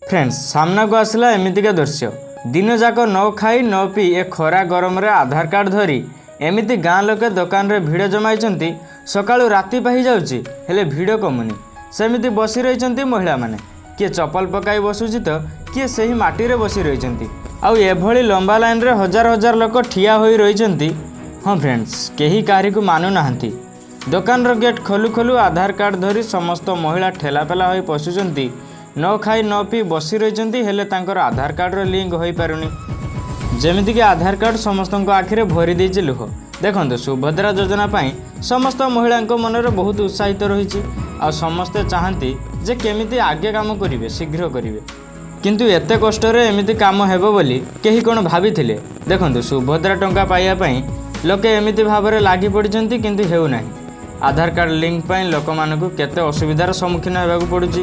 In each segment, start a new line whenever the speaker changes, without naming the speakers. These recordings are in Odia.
ଫ୍ରେଣ୍ଡସ୍, ସାମ୍ନାକୁ ଆସିଲା ଏମିତିକା ଦୃଶ୍ୟ। ଦିନଯାକ ନ ଖାଇ ନ ପିଇ ଏ ଖରା ଗରମରେ ଆଧାର କାର୍ଡ଼ ଧରି ଏମିତି ଗାଁ ଲୋକେ ଦୋକାନରେ ଭିଡ଼ ଜମାଇଛନ୍ତି। ସକାଳୁ ରାତି ପାହିଯାଉଛି, ହେଲେ ଭିଡ଼ କମୁନି। ସେମିତି ବସି ରହିଛନ୍ତି ମହିଳାମାନେ। କିଏ ଚପଲ ପକାଇ ବସୁଛି ତ କିଏ ସେହି ମାଟିରେ ବସି ରହିଛନ୍ତି। ଆଉ ଏଭଳି ଲମ୍ବା ଲାଇନରେ ହଜାର ହଜାର ଲୋକ ଠିଆ ହୋଇ ରହିଛନ୍ତି। ହଁ ଫ୍ରେଣ୍ଡସ୍, କେହି କାହାରିକୁ ମାନୁନାହାନ୍ତି। ଦୋକାନର ଗେଟ୍ ଖୋଲୁ ଖୋଲୁ ଆଧାର କାର୍ଡ଼ ଧରି ସମସ୍ତ ମହିଳା ଠେଲାପେଲା ହୋଇ ପଶୁଛନ୍ତି। ନ ଖାଇ ନ ପିଇ ବସି ରହିଛନ୍ତି, ହେଲେ ତାଙ୍କର ଆଧାର କାର୍ଡ଼ର ଲିଙ୍କ ହୋଇପାରୁନି। ଯେମିତିକି ଆଧାର କାର୍ଡ଼ ସମସ୍ତଙ୍କ ଆଖିରେ ଭରି ଦେଇଛି ଲୁହ। ଦେଖନ୍ତୁ, ସୁଭଦ୍ରା ଯୋଜନା ପାଇଁ ସମସ୍ତ ମହିଳାଙ୍କ ମନରେ ବହୁତ ଉତ୍ସାହିତ ରହିଛି ଆଉ ସମସ୍ତେ ଚାହାନ୍ତି ଯେ କେମିତି ଆଗେ କାମ କରିବେ, ଶୀଘ୍ର କରିବେ। କିନ୍ତୁ ଏତେ କଷ୍ଟରେ ଏମିତି କାମ ହେବ ବୋଲି କେହି କ'ଣ ଭାବିଥିଲେ? ଦେଖନ୍ତୁ, ସୁଭଦ୍ରା ଟଙ୍କା ପାଇବା ପାଇଁ ଲୋକେ ଏମିତି ଭାବରେ ଲାଗି ପଡ଼ିଛନ୍ତି, କିନ୍ତୁ ହେଉନାହିଁ। ଆଧାର କାର୍ଡ଼ ଲିଙ୍କ ପାଇଁ ଲୋକମାନଙ୍କୁ କେତେ ଅସୁବିଧାର ସମ୍ମୁଖୀନ ହେବାକୁ ପଡ଼ୁଛି,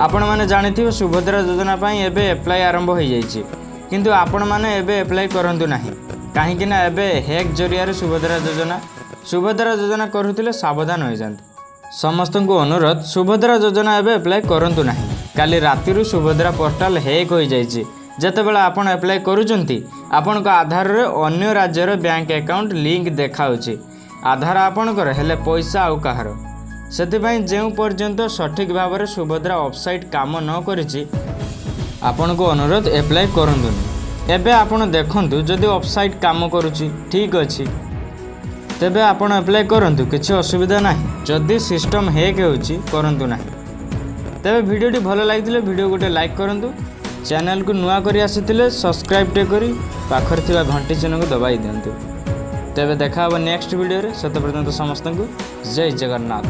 ଆପଣମାନେ ଜାଣିଥିବେ। ସୁଭଦ୍ରା ଯୋଜନା ପାଇଁ ଏବେ ଆପ୍ଲାଏ ଆରମ୍ଭ ହୋଇଯାଇଛି, କିନ୍ତୁ ଆପଣମାନେ ଏବେ ଆପ୍ଲାଏ କରନ୍ତୁ ନାହିଁ, କାହିଁକି ନା ଏବେ ହ୍ୟାକ୍ ଜରିଆରେ ସୁଭଦ୍ରା ଯୋଜନା କରୁଥିଲେ ସାବଧାନ ହୋଇଯାଆନ୍ତୁ। ସମସ୍ତଙ୍କୁ ଅନୁରୋଧ, ସୁଭଦ୍ରା ଯୋଜନା ଏବେ ଆପ୍ଲାଏ କରନ୍ତୁ ନାହିଁ। କାଲି ରାତିରୁ ସୁଭଦ୍ରା ପୋର୍ଟାଲ ହ୍ୟାକ୍ ହୋଇଯାଇଛି। ଯେତେବେଳେ ଆପଣ ଆପ୍ଲାଏ କରୁଛନ୍ତି, ଆପଣଙ୍କ ଆଧାରରେ ଅନ୍ୟ ରାଜ୍ୟର ବ୍ୟାଙ୍କ ଆକାଉଣ୍ଟ ଲିଙ୍କ ଦେଖାଉଛି। ଆଧାର ଆପଣଙ୍କର, ହେଲେ ପଇସା ଆଉ କାହାର। ସେଥିପାଇଁ ଯେଉଁ ପର୍ଯ୍ୟନ୍ତ ସଠିକ୍ ଭାବରେ ସୁଭଦ୍ରା ୱେବସାଇଟ୍ କାମ ନ କରିଛି, ଆପଣଙ୍କୁ ଅନୁରୋଧ, ଆପ୍ଲାଏ କରନ୍ତୁନି। ଏବେ ଆପଣ ଦେଖନ୍ତୁ, ଯଦି ୱେବସାଇଟ୍ କାମ କରୁଛି, ଠିକ୍ ଅଛି, ତେବେ ଆପଣ ଆପ୍ଲାଏ କରନ୍ତୁ, କିଛି ଅସୁବିଧା ନାହିଁ। ଯଦି ସିଷ୍ଟମ୍ ହ୍ୟାକ୍ ହେଉଛି, କରନ୍ତୁ ନାହିଁ। ତେବେ ଭିଡ଼ିଓଟି ଭଲ ଲାଗିଥିଲେ ଭିଡ଼ିଓ ଗୋଟେ ଲାଇକ୍ କରନ୍ତୁ। ଚ୍ୟାନେଲକୁ ନୂଆ କରି ଆସିଥିଲେ ସବସ୍କ୍ରାଇବ୍ କରି ପାଖରେ ଥିବା ଘଣ୍ଟି ଚିହ୍ନକୁ ଦବାଇ ଦିଅନ୍ତୁ। ତେବେ ଦେଖା ହେବ ନେକ୍ସଟ ଭିଡ଼ିଓରେ। ସେତେ ପର୍ଯ୍ୟନ୍ତ ସମସ୍ତଙ୍କୁ ଜୟ ଜଗନ୍ନାଥ।